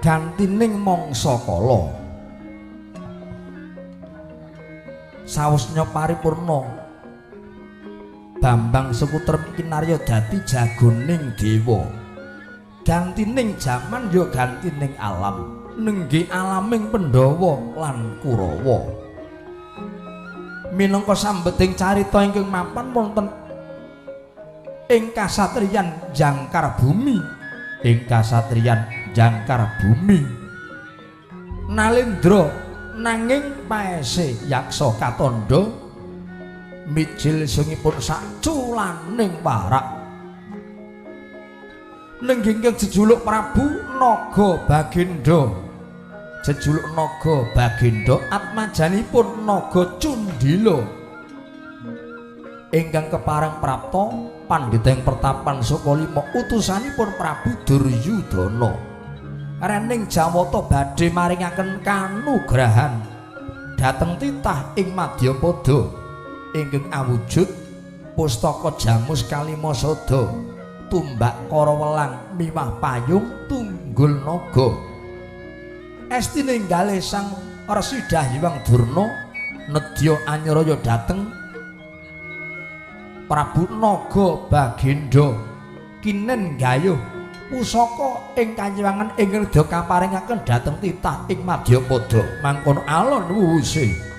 Gantining mangsa kala. Sawusnya paripurna Bambang Sukutrem kinarya dadi jagoning dewa. Gantining jaman ya gantining alam, nengge alaming Pandhawa lan Kurawa. Minangka sambeting carita ingkang mapan wonten ing kasatriyan Jangkar Bumi, ing kasatriyan Jangkar Bumi. Nalendra nanging paese yaksa katandha mijil sungipun saculaning warak. Nenggih ingkang jejuluk Prabu Naga Bagenda, jejuluk Naga Bagenda atmajanipun Naga Cundila ingkang kepareng prapta pandhita ing pertapan Sukalima utusanipun Prabu Duryudana. Rening Jawata badhe maringaken kanugrahan dhateng titah ing Madyapada ingkang awujud pustaka Jamus Kalimasada, tumbak karawelang miwah payung tunggul naga. Esti ninggale Sang Resi Dahyang Durna nedya anyraya dhateng Prabu Naga Bagenda kinen gayuh pusaka ing kayiwangan ing nedya kaparingaken dhateng titah ing Madyapada. Mangkono alon wuwuse.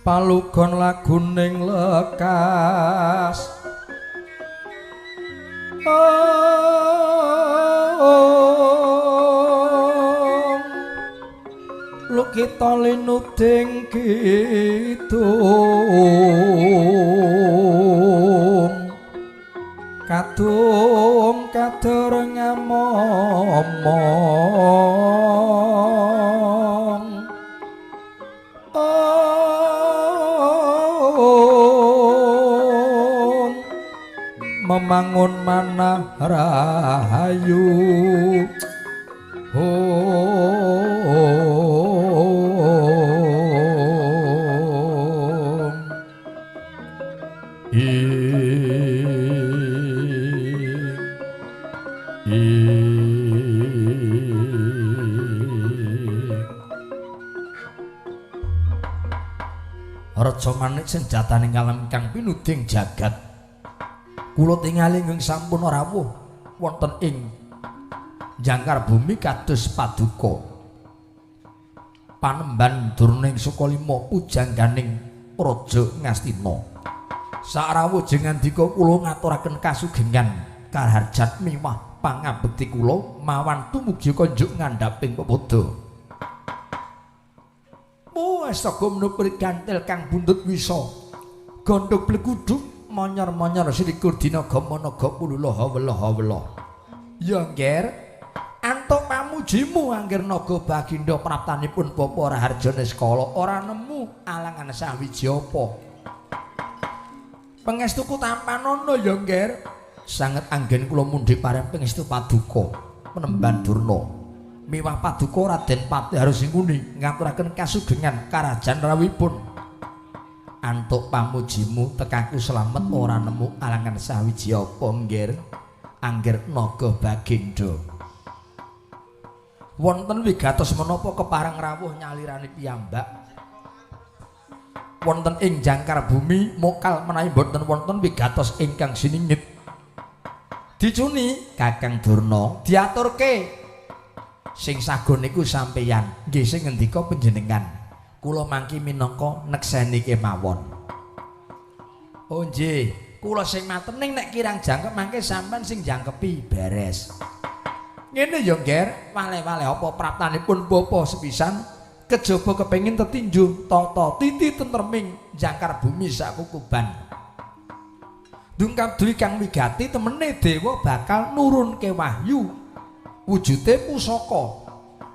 Palugon laguning lekas om lukita linuding kidung kadung kader ngamomong. Memangun manah rahayu om ing ing Raja manik senjataning alam kang pinuding jagat. Kula tingali ingkang sampun rawuh wonten ing Jangkar Bumi kados paduka panemban Durna ing Sukalima pujangganing Praja Ngastina. Sarawuh jengandika kula ngaturaken kasugengan kaharjan miwah pangabekti kula mawan tumugi konjuk ngandhaping pepadha. Astaga menupri gantel kang buntut wisa gondhok bleguduk monyor-monyor silikur dina gamanaga pululaha welaha welah. Ya ngger, antuk pamujimu angger naga baginda praptanipun Bapa Raharja Niskala ora nemu alangan sawiji apa. Pangestuku tampanana ya ngger. Sanget anggen kula mundhi pareng pangestu paduka Penemban Durna. Miwah paduka Raden Patih Harusingkuni ngaturaken kasugengan karajan rawuhipun. Antuk pamujimu tekaku slamet ora nemu alangan sawiji apa nggir angger naga bagendha. Wonten wigatos menapa kepareng rawuh nyalirane piyambak. Wonten ing jangkar bumi mokal menawi boten wonten wigatos ingkang siningit. Dicuni Kakang Durna diaturke sing sago niku sampeyan nggih sing ngendika panjenengan. Kula mangki minangka nekseni kemawon. Oh nggih, kula sing maten ning nek kirang jangkep mangke sampean sing jangkepi beres. Ngene ya, Ngger, wale-wale apa praptanipun bapa sepisan kejaba kepengin tetinju tata titi tentreming jangkar bumi sakukuban. Dungkap dwi kang wigati temene dewa bakal nurunke wahyu wujude pusaka.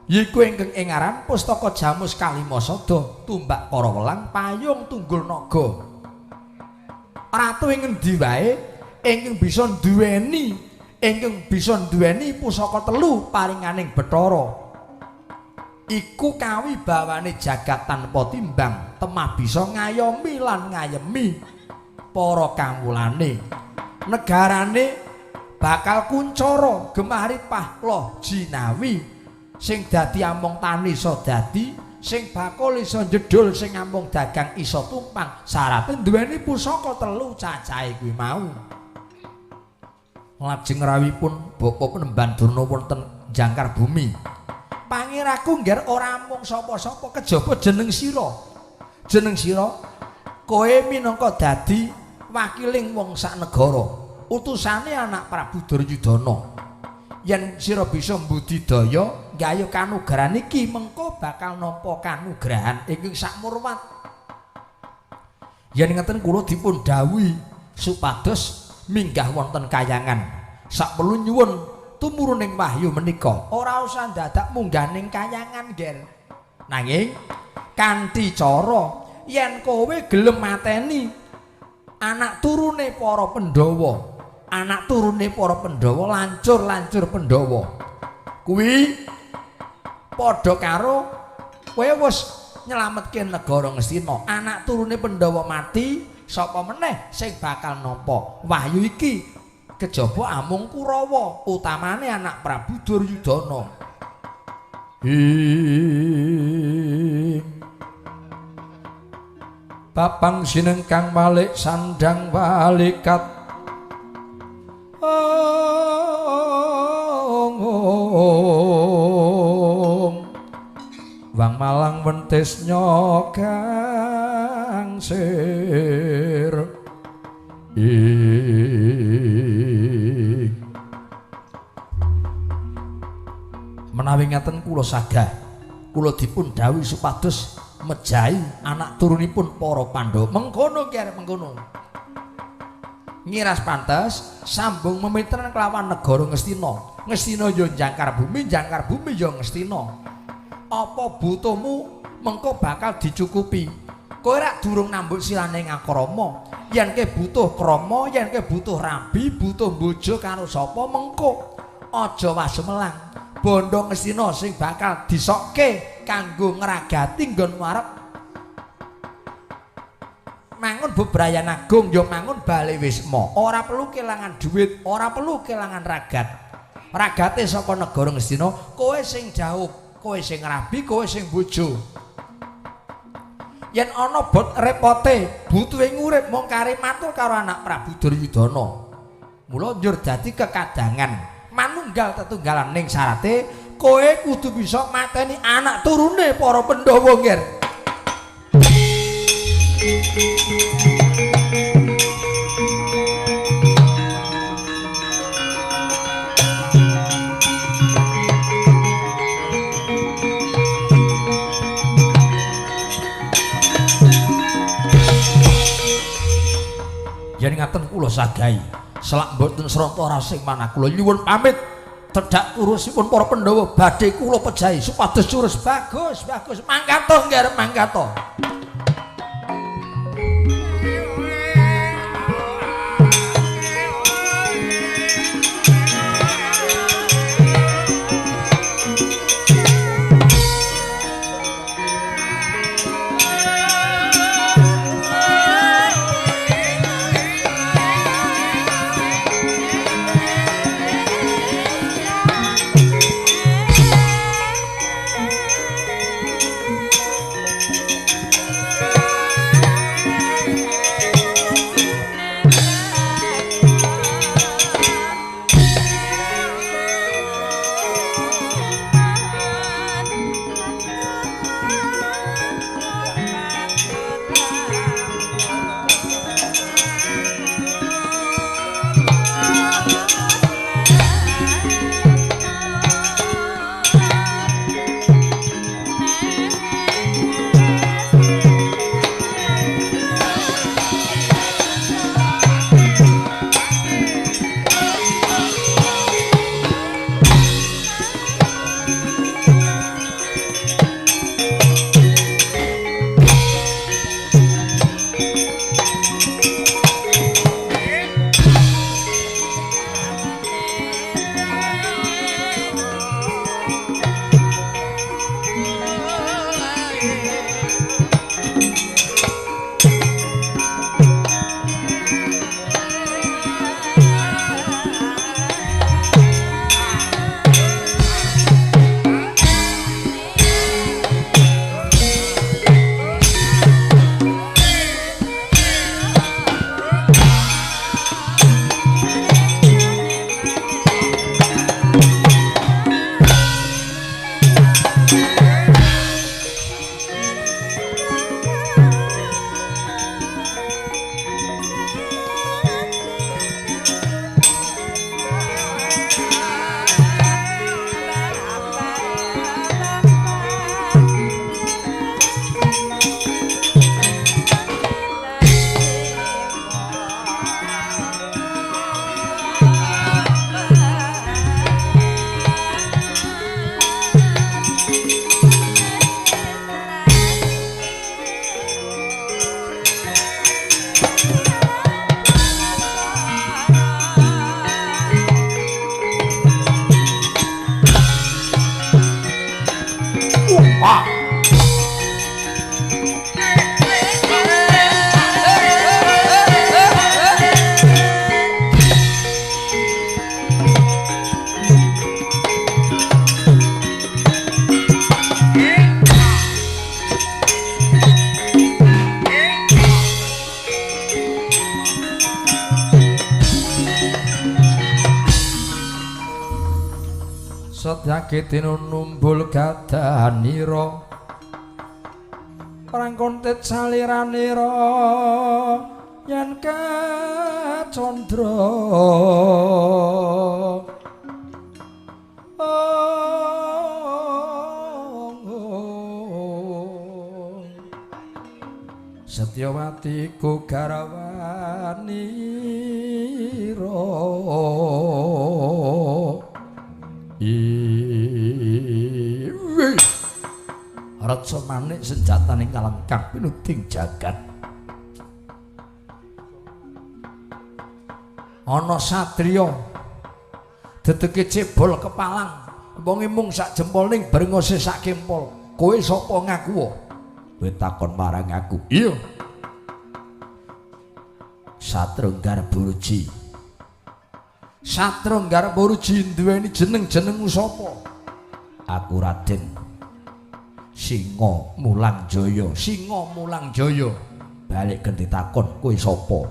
Yiku ingkang ing aran Pustaka Jamus Kalimasada tumbak para welang payung tunggul naga. Ratu ing ngendi wae ingkang bisa duweni pusaka telu paringaning Bathara. Iku kawibawane jagat tanpa timbang, temah bisa ngayomi lan ngayemi para kawulane. Negarane bakal kuncara gemah ripah loh jinawi. Sing dadi among tani iso dadi, sing bakul iso njedhul, sing among dagang iso tumpang, syarate duweni pusaka telu cacahe kuwi mau. Lajeng rawuhipun Bapa Penemban Durna wonten jangkar bumi. Pangiraku ngger ora mung sapa-sapa kejaba jeneng sira. Jeneng sira kowe minangka dadi wakiling wong sak negara, utusane anak Prabu Duryudana. Yen sira bisa mbudidaya gayuh kanugrahan iki mengko bakal nampa kanugrahan ingkang sakmurwat. Yen ngeten kula dipun dawuhi supados minggah wonten kayangan. Sakperlu nyuwun tumuruning wahyu menika ora usah dadak munggah ning kayangan, Nger. Nanging kanthi cara yen kowe gelem mateni anak turune para Pandhawa, anak turune para Pandhawa lancur-lancur Pandhawa kuwi padha karo kowe wis nyelametke negara Ngastina. Anak turune Pandhawa mati, sapa meneh sing bakal nampa wahyu iki kejaba amung Kurawa, utamane anak Prabu Duryudana. Ing Papang sinengkang malik sandang walikat Wang Malang wentis nyogang sir. Menawi ngaten kula sagah, kula dipun dawuhi supados mejahi anak turunipun para Pandhawa. Mengkono ger mengkono. Ngiras pantes sambung memitran kelawan negara Ngastina. Ngastina ya jangkar bumi, jangkar bumi ya Ngastina. Apa butuhmu mengko bakal dicukupi. Kowe rak durung nambuk silane ngakrama. Yen ke butuh krama, yen ke butuh rabi, butuh bojo karo sapa mengko aja wasumelang. Bondo Ngastina sing bakal disokke kanggo ngragati nggon arep mangun bebrayan agung ya mangun bale wisma. Ora perlu kelangan duit, ora perlu kelangan ragat. Ragate saka negara Ngastina, kowe sing jauh, kowe sing rabi, kowe sing bojo. Yen ana bot repote, butuhe ngurip mung kari matur karo anak Prabu Duryudana. Mula njur dadi kekadangan manunggal tetunggalan ning syarate kowe kudu bisa mateni anak turune para Pandhawa, Nger. Yen ngaten kula sagahi, selak mboten sranta rasing manah kula nyuwun pamit tedhak urusipun para Pandhawa badhe kula pejahi supados jurus bagus bagus mangkato Nger mangkato. Setyake tinumbul gadanira prangkontet saliranira yen kacandra. Setyawati ku garwanira. Reca manik senjataning kalengkang pinuding jagat. Ana satriya dedeke cebol kepalang, wonge mung sak jempol ning brengose sak kempol. Kowe sapa ngaku? Kowe takon marang aku. Iya. Satria Garboruji. Satria Garboruji duweni jeneng-jenengmu sapa? Aku Raden Singa Mulang Jaya. Singa Mulang Jaya. Balik genti takon kowe sapa?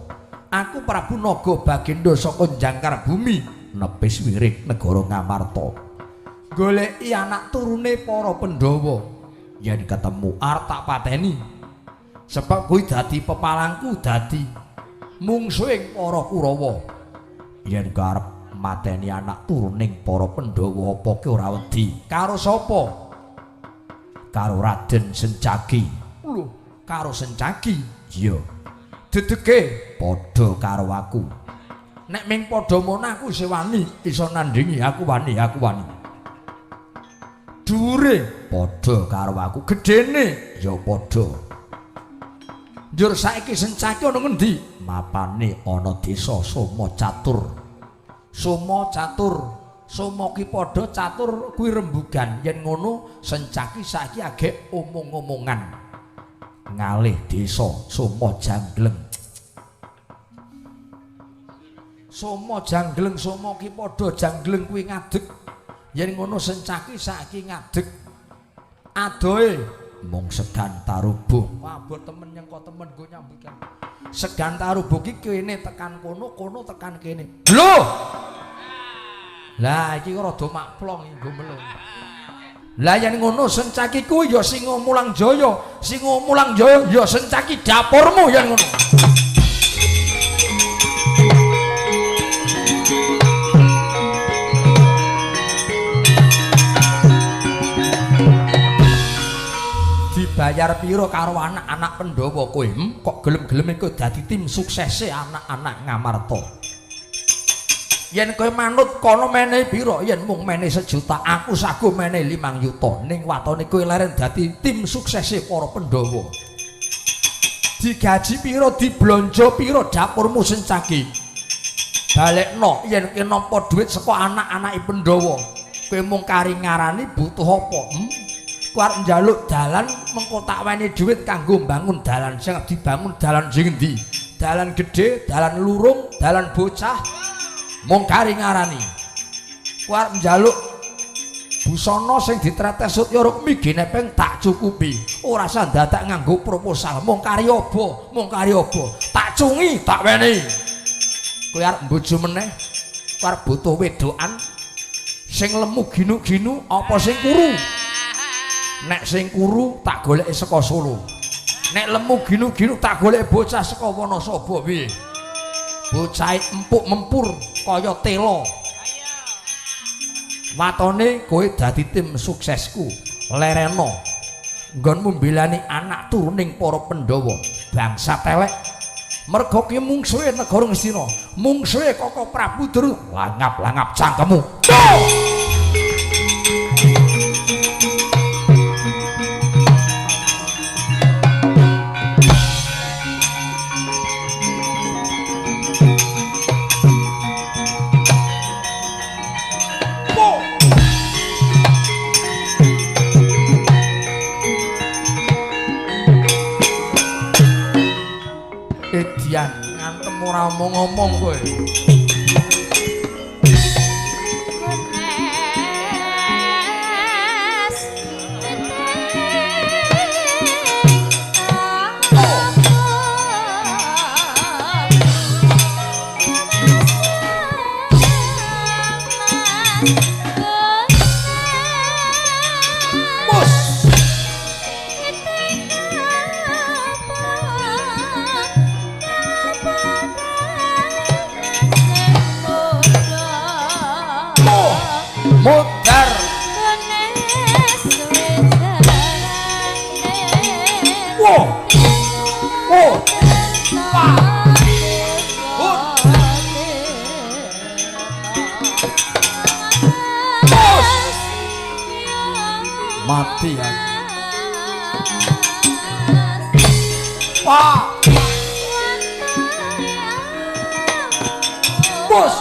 Aku Prabu Naga Bagenda saka Jangkar Bumi, nepis wiring negara Ngamarta. Goleki anak turune para Pandhawa. Yen ketemu arep tak pateni. Sebab kuwi dadi pepalangku, dadi mungsuhing para Kurawa. Yen arep mateni anak turuning para Pandhawa apa ki ora wedi? Karo sapa? Karo Raden Sencaki. Lho, karo Sencaki? Iya. Dedeke padha karo aku. Nek ming padha mono aku isih wani, iso nandhingi, aku wani, aku wani. Dhuwure padha karo aku, gedene ya padha. Njur saiki Sencaki ana ngendi? Mapane ana desa Soma Catur. Soma Catur, Soma ki padha, catur kuwi rembugan. Yen ngono Sencaki saiki agek omong-omongan ngalih desa Soma Janggleng. Soma Janggleng, Soma ki padha, janggleng kuwi ngadeg. Yen ngono Sencaki saiki ngadeg. Adohe mung segan tarubuh. Wah, temen nyengko temen nggo nyambut. Segan tarubuh ki kene tekan kono, kono tekan kene. Lho. Lah iki rada makplong iki nggo melung. Lah yen ngono Sencaki kuwi ya Singa Mulang Jaya, Singa Mulang Jaya ya Sencaki dapurmu yen ngono. Dibayar piro karo anak-anak Pandhawa kowe? Kok gelem-gelem kowe dadi tim suksese anak-anak Ngamarta? Yen kowe manut kono menehi piro? Yen mung menehi 1 juta, aku sago menehi 5 yuta. Ning watone kowe leren dadi tim suksese para Pandhawa. Digaji piro, diblonjo piro dapurmu Sencaki? Balekno yen kowe nampa dhuwit saka anak-anake Pandhawa. Kowe mung kari ngarani butuh apa? Kowe arep njaluk dalan mengko tak weni dhuwit kanggo mbangun dalan. Sing dibangun dalan sing endi? Dalan gedhe, dalan lurung, dalan bocah. Mung kari ngarani. Kowe arep njaluk busana sing ditretes Sutya Rukmi genepeng tak cukupi. Ora usah dadak nganggo proposal. Mung kari obo, mung kari obo. Tak cungi, tak weni. Kowe arep mbojo meneh, kowe arep butuh wedokan sing lemu ginu-ginu apa sing kuru? Nek sing kuru tak goleki saka Solo. Nek lemu ginu-ginu tak goleki bocah saka Wonosobo piye? Bocah empuk mempur kaya tela. Watone kowe dadi tim suksesku. Lereno. Nggonmu mbelani anak turuning para Pandhawa, bangsa telek. Merga ki mungsuhe negara Ngastina, mungsuhe Koko Prabu Dru. Langap-langap cangkemmu. Edian ngantem ora omong-omong kowe. Mas. Mutar. Wo. Wo. Pa. Bos. Mati aku. Pa. Bos.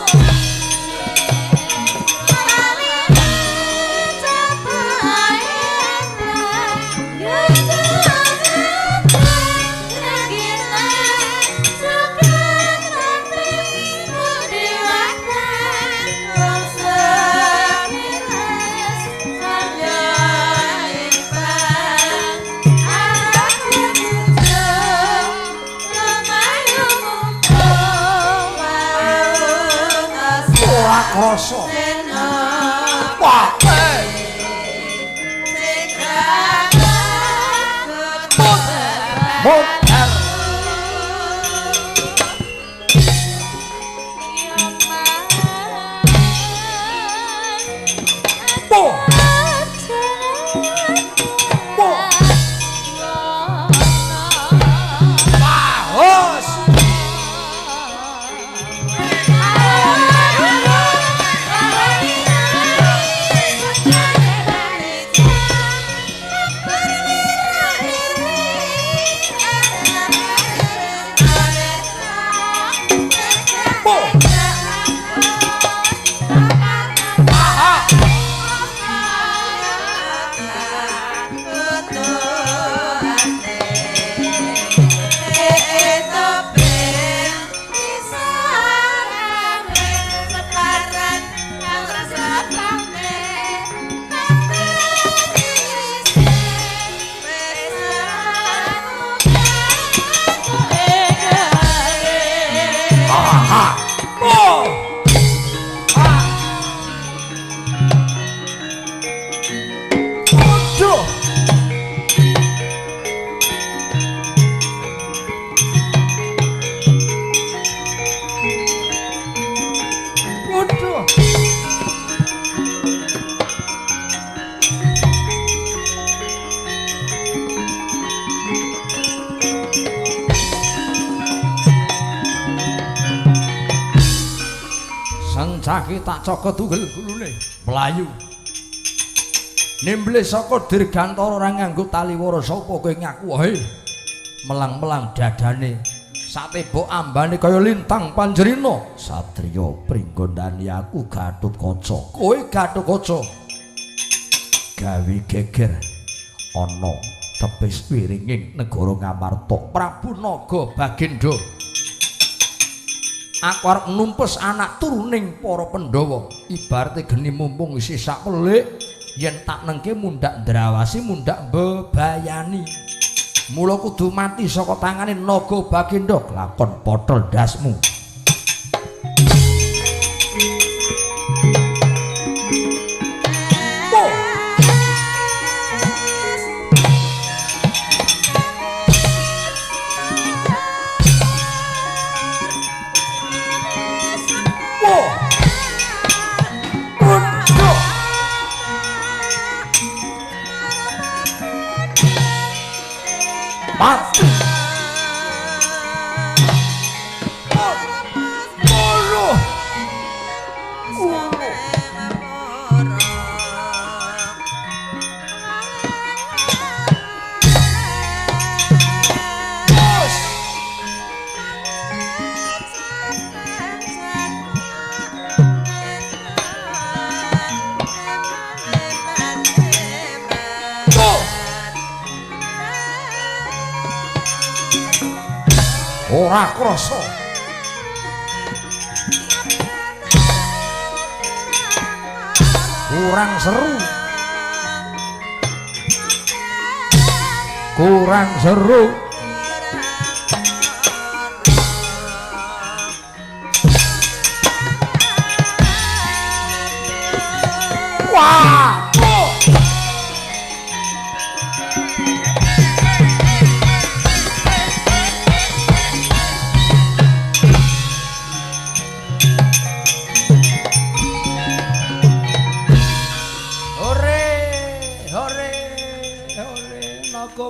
Krasa. Wah. Mutar. Bo. Bo. Bahos. Sencaki tak cokot tugel gulune mlayu. Nimble saka dirgantara ora nganggo taliwara sapa kowe ngaku wae. Melang-melang dadane satebok ambane kaya lintang panjerina. Satriya pringgondani aku Gatotkaca. Kowe Gatotkaca gawe geger ana tepis wiringing negara Ngamarta. Prabu Naga Bagendha. Aku arep numpes anak turuning para Pandhawa. Ibarate geni mumpung isih sak pelik, yen tak nengke mundhak ndrawasi mundhak mbebayani. Mula kudu mati saka tangane Naga Bagendha lakon potol ndasmu. Mati. Ora krasa. Kurang seru. Kurang seru. Wah.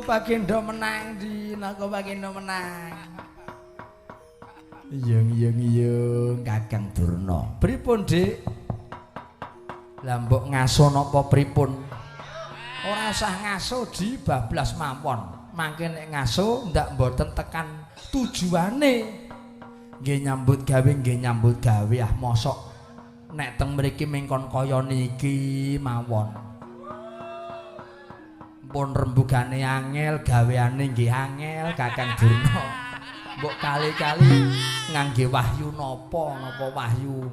Bagindo menang di, Naga Bagindo menang. Yung yung yung Kakang Durna. Pripun, Dik? Lah mbok ngaso napa pripun? Ora usah ngaso di bablas mawon. Mangke nek ngaso ndak mboten tekan tujuane. Nggih nyambut gawe, nggih nyambut gawe ah mosok nek teng mriki mingkon kaya niki mawon. Pun rembugane angel, gaweane nggih angel Kakang Durna. Mbok kali-kali ngangge wahyu napa, napa wahyu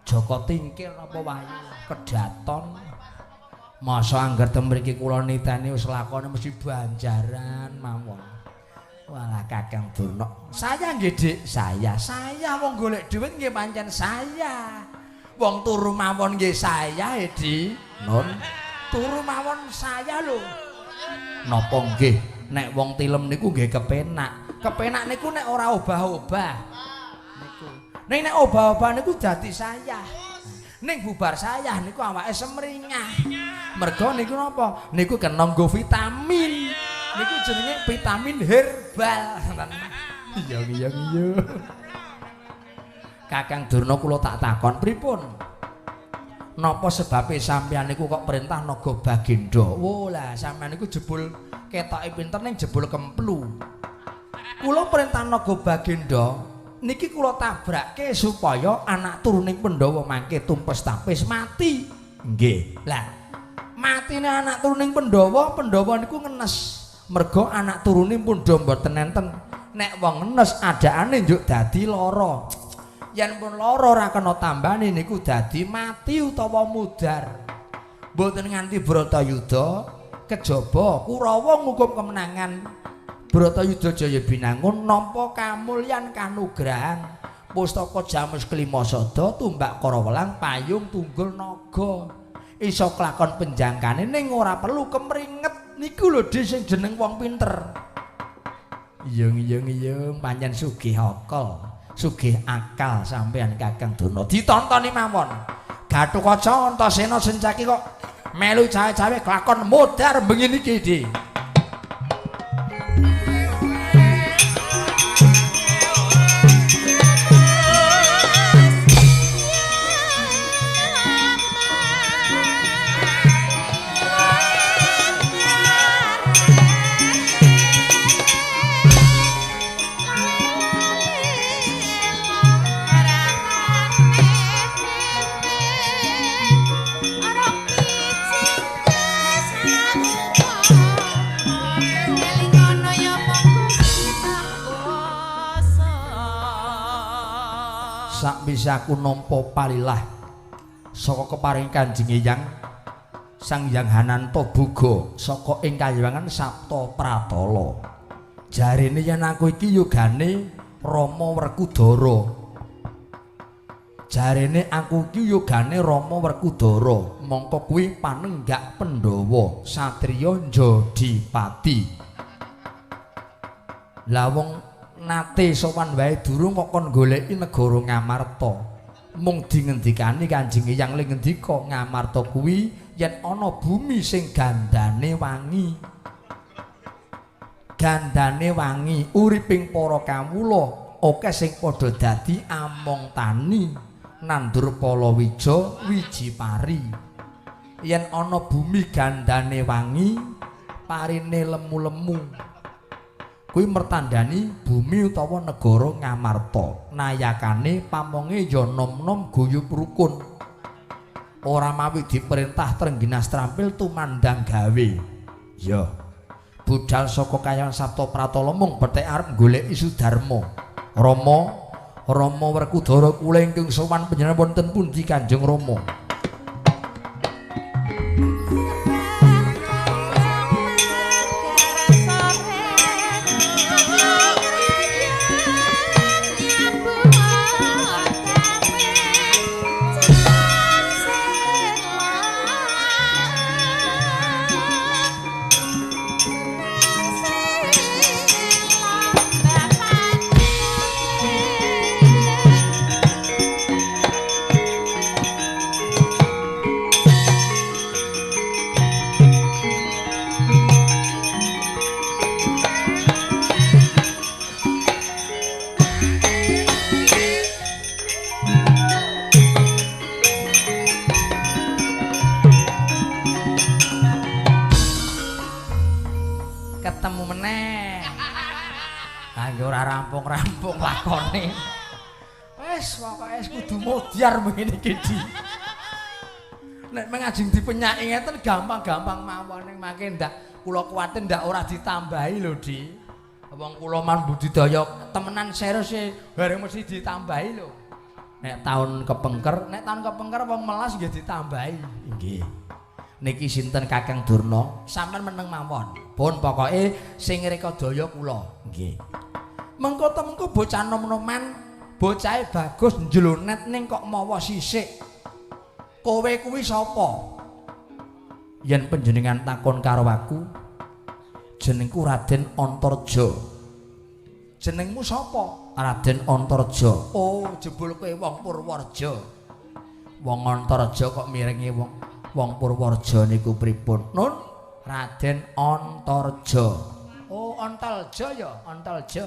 Jaka Tingkir napa wahyu Kedaton. Masa angger teng mriki kula niteni wis lakone mesti banjaran mawon. Walah Kakang Durna, saya nggih Dik, saya wong golek dhuwit nggih pancen saya. Wong turu mawon nggih saya, Edi. Nun. Turu mawon saya lho. Napa nggih nek wong tilem niku nggih kepenak. Kepenak niku nek ora obah-obah. Niku. Ning nek obah-obah niku dadi saya. Ning bubar saya niku awake semringah. Mergo niku napa? Niku kena nggo vitamin. Niku jenenge vitamin herbal. Iya iya iya. Kakang Durna kula tak takon pripun? Napa sebabe sampeyan niku kok perintah Naga Bagindo? Wo lah sampeyan niku jebul ketoke pinter ning jebul kemplu. Kula perintah Naga Bagindo niki kula tabrake supaya anak turuning Pandhawa mangke tumpes tapis mati. Nggih. Lah matine anak turuning Pandhawa, Pandhawa niku ngenes. Mergo anak turune pun do mboten enten. Nek wong ngenes adaane njuk dadi lara. Yen pun lara ora kena tambane niku dadi mati utawa mudhar. Mboten nganti Bratayuda kejaba Kurawa ngukum kemenangan. Bratayuda Jaya Binangun nampa kamulyan kanugrahan pustaka Jamus Kelima Sada tumbak Karawelang payung tunggul naga. Iso klakon penjangkane ning ora perlu kemringet. Niku lho Dik sing jeneng wong pinter. Yung yung yung pancen sugih akal, sugih akal sampeyan Kakang Durna. Ditontoni mawon. Gathutkaca Antasena Sencaki kok melu cawe-cawe klakon modar bengi niki, Dik. Sakwise aku nampa palilah saka keparing Kanjeng Hyang Sang Hyang Hananta Boga saka ing kayangan Sapta Pratala. Jarene yen aku iki yogane Rama Werkudara. Jarene aku iki yogane Rama Werkudara, mongko kuwi panenggak Pandhawa satriya Jodipati. Lah wong nate sowan wae durung kok kon goleki negara Ngamarta. Mung dingendikani Kanjeng Hyang le ngendika Ngamarta kuwi yen ana bumi sing gandane wangi. Gandane wangi uriping para kawula akeh sing padha dadi among tani nandur palawija wiji pari. Yen ana bumi gandane wangi parine lemu-lemu. Kuwi mertandani bumi utawa negara Ngamarta. Nayakane pamonge ya nom-nom guyub rukun. Ora mawi diperintah Trengginas Trampil tumandang gawe. Ya. Budal saka kayangan Sapta Pratala mung bethek arep goleki Sudarma. Rama, Rama Werkudara kula ingkang sowan panjenengan wonten pundi Kanjeng Rama? Rampung lakone. Wis pokoke wis kudu modyar ngene iki, Di. Nek mengajeng dipenyaki ngeten gampang-gampang mawon ning mangke ndak kula kuwatir ndak ora ditambahi lho, Di. Wong kula man budidaya temenan serius e bareng mesti ditambahi lho. Nek taun kepengker, nek taun kepengker wong melas nggih ditambahi. Nggih. Niki sinten Kakang Durna? Sampeyan meneng mawon. Pun pokoke sing ngrekadaya kula. Nggih. Mengko temengko bocah nom-noman, bocahe bagus njlonet ning kok mawa sisik. Kowe kuwi sapa? Yen panjenengan takon karo aku, jenengku Raden Antarja. Jenengmu sapa? Raden Antarja. Oh, jebul kowe wong Purwareja. Wong Antarja kok mirengi wong Purwareja niku pripun? Nun, Raden Antarja. Oh, Antalja ya, Antalja.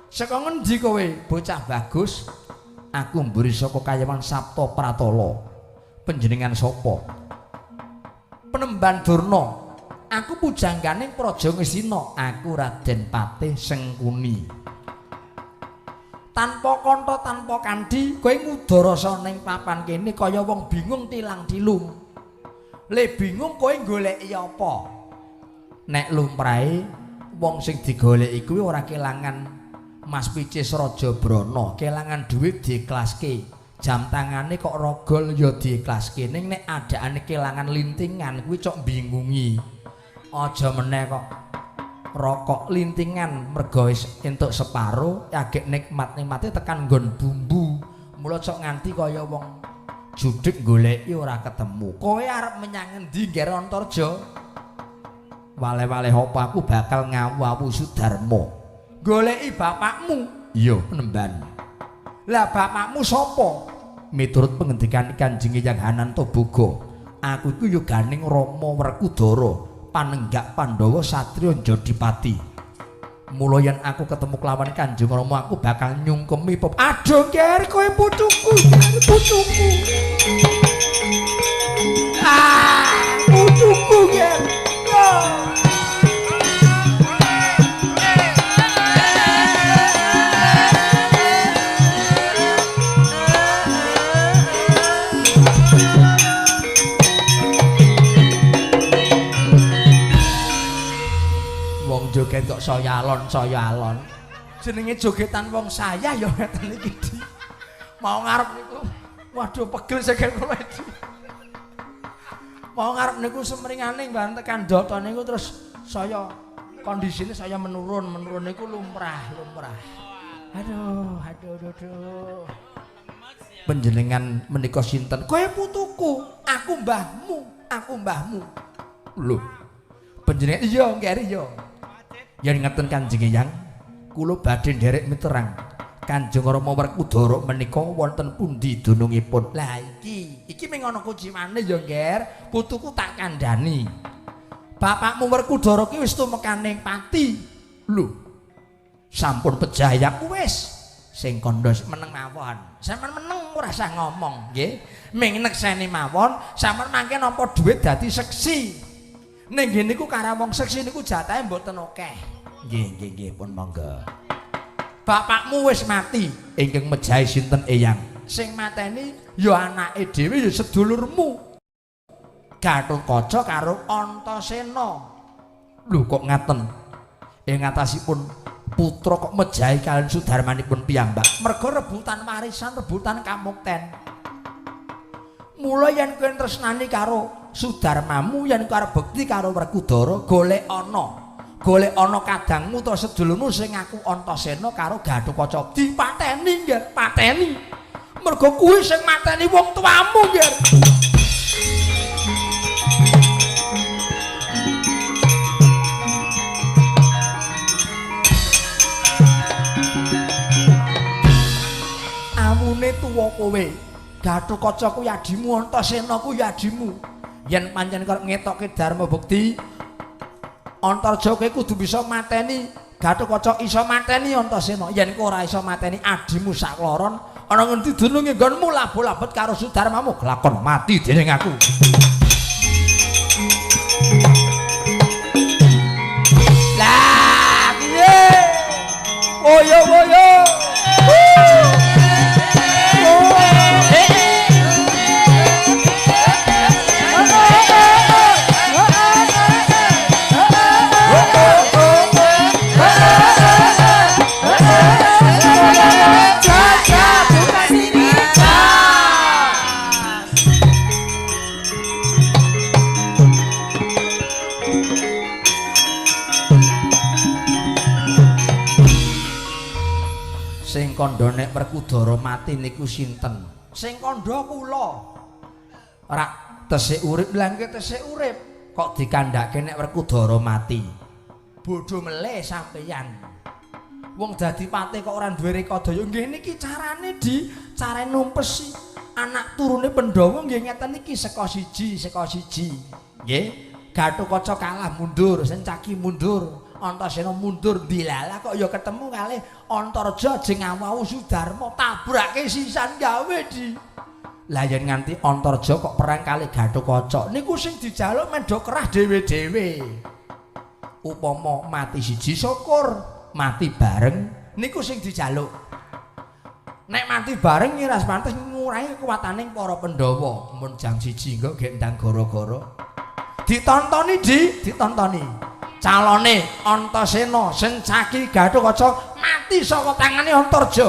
Saka ngendi kowe, bocah bagus? Aku mburi saka kayawan Sabta Pratala. Panjenengan sapa? Penemban Durna. Aku pujangganing Praja Ngastina. Aku Raden Patih Sengkuni. Tanpa kantha tanpa kandhi, kowe ngudarasa ning papan kene kaya wong bingung tilang-tilung. Le bingung kowe goleki apa? Nek lumrahe wong sing digoleki kuwi ora kelangan Mas Picis Raja Brana, kelangan dhuwit diiklaske. Jam tangane kok rogol ya diiklaske. Ning nek adakane kelangan lintingan kuwi cok bingungi. Aja meneh kok rokok lintingan mergo wis entuk separo, agek nikmat-nikmate tekan nggon bumbu. Mula cok nganti kaya wong judhek goleki ora ketemu. Kowe arep menyang ngendi, Ngger Antarja? Wale-wale apa aku bakal ngawu-awu Sudarma. Goleki bapakmu. Iya, penemban. Lah bapakmu sapa? Miturut pengendikan Kanjeng Hyang Hanantoboga, aku iku yoganing Rama Werkudara, panenggak Pandhawa satriya Jodipati. Mula yen aku ketemu kelawan Kanjeng Rama, aku bakal nyungkemi pep. Aduh, Nger, kowe putuku, Nger, putuku. Ah, putuku, Nger. Wong joget kok saya alon, saya alon. Jenenge jogetan wong saya ya ngeten iki, Di. Mau ngarep niku, waduh pegel sikil kula iki. Mau ngarep niku semringane bareng tekan data niku terus saya kondisine saya menurun, menurun niku lumrah, lumrah. Aduh, aduh, aduh, aduh. Panjenengan menika sinten? Kowe putuku, aku mbahmu, aku mbahmu. Lho. Panjenengan iya, Ngger iya. Yen ngeten Kanjeng Hyang, kula badhe nderek miterang. Kanjeng Rama Werkudara menika wonten pundi dunungipun? Lah iki, iki ming ana kucimane ya, Ngger. Putuku tak kandhani. Bapakmu Werkudara ki wis tumekaning pati. Lho. Sampun pejah aku wis. Sing kandha meneng mawon. Sampeyan meneng ora usah ngomong, nggih. Ming nekseni mawon, sampeyan mangke nampa dhuwit dadi seksi. Ning ngene niku karo wong seksi niku jatahe mboten akeh. Nggih, nggih, nggih, pun monggo. Bapakmu wis mati, ingkang mejahi sinten Eyang? Sing mateni ya anake dhewe ya sedulurmu. Gatotkaca karo Antasena. Lho kok ngaten? Ing atasipun putra kok mejahi kalian sudarmanipun piyambak. Merga rebutan warisan, rebutan kamukten. Mula yen kowe tresnani karo sudarmamu, yen kowe arep bekti karo Werkudara, golek ana. Golek ana kadangmu ta sedulurmu sing ngaku Antasena karo Gatotkaca. Dipateni, Ngger, pateni. Merga kuwi sing mateni wong tuamu, Ngger. Awune tuwa kowe. Gatotkaca kuwi adimu, Antasena kuwi adimu. Yen pancen karep ngetokke dharma bukti, Antarja kowe kudu bisa mateni Gatotkaca, iso mateni Antasena. Yen kowe ora iso mateni adimu sakloron, ana ngendi dununge nggonmu labuh-labet karo sudarmamu, lakon mati dening aku. Lah piye? Woyo woyo. Sing kandha nek Werkudara mati niku sinten? Sing kandha kula. Rak tesih urip lha nggih tesih urip. Kok dikandhake nek Werkudara mati? Bodho melih sampeyan. Wong dadi patih kok ora duwe rekadaya. Nggih niki carane di, carane numpesi anak turune Pandhawa nggih ngeten iki saka siji, saka siji. Nggih. Gatotkaca kalah mundur, Sencaki mundur. Antasena mundur dilalah kok ya ketemu kalih Antarja jeng Awawu Sudarma tabrake sisan gawe di. Lah yen nganti Antarja kok perang kalih Gatotkaca niku sing dijaluk mendho kerah dhewe-dhewe. Upama mati siji syukur, mati bareng niku sing dijaluk. Nek mati bareng ngiras pantes ngurangi kekuwataning para Pandhawa. Mun jam 1 engko gek ndang gara-gara. Ditontoni di, ditontoni. Calone Antasena Sencaki Gatotkaca mati saka tangane Antarja.